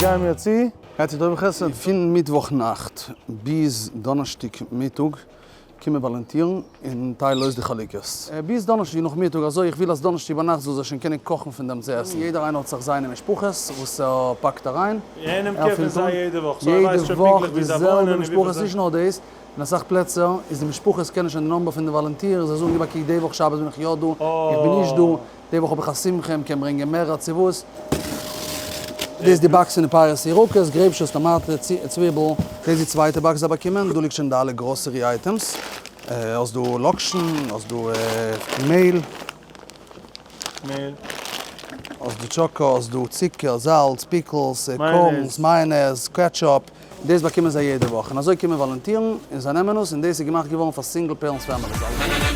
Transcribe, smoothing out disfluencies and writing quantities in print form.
גייען מיר צו. גייט צו טוב וחסד. פון מיטוואך נאכט ביז דאנערשטאג מיטאג קומען וואלונטירן און טיילן אויס די חלוקות. ביז דאנערשטאג נאכמיטאג אזוי איך וויל אז דאנערשטאג ביינאכט זאל זיי שוין קענען קאכן פון דעם צו עסן. יעדער איינער האט זיך זיינע משפחות וואס ער פאקט אריין. ער נעמט ער קער פון פילט זיי אן יעדע וואך, so ער ווייסט יעדע שוין וואך פונקטליך די ווי זיי זעלבע וואוינען און משפחות, וויפיל זיי. נישט נאר דאס, אין אסאך פלעצער איז די משפחות קענען שוין די number פון די וואלונטירן, זיי זאגן גיב א קוק די וואך שבת בין איך יא דא, איך בין נישט דא, די וואך האב איך א שמחה, מ'קען ברענגען מער צו וואס. דאס איז די box פון די פירות ירקות, grape juice, טאמאטע, צוויבל. דאס איז די צווייטע box זיי באקומען, דא ליגט שוין די אלע grocery items. האסט דא לאקשן, האסט דא מעהל. מעהל. האסט דא טשאקא, האסט דא צוקער, זאלץ, pickles, corns, mayonnaise, ketchup. דאס באקומען זיי יעדע וואך, און אזוי קומען וואלונטירן און זיי נעמען עס, און דאס איז געמאכט געווארן פאר single parents families.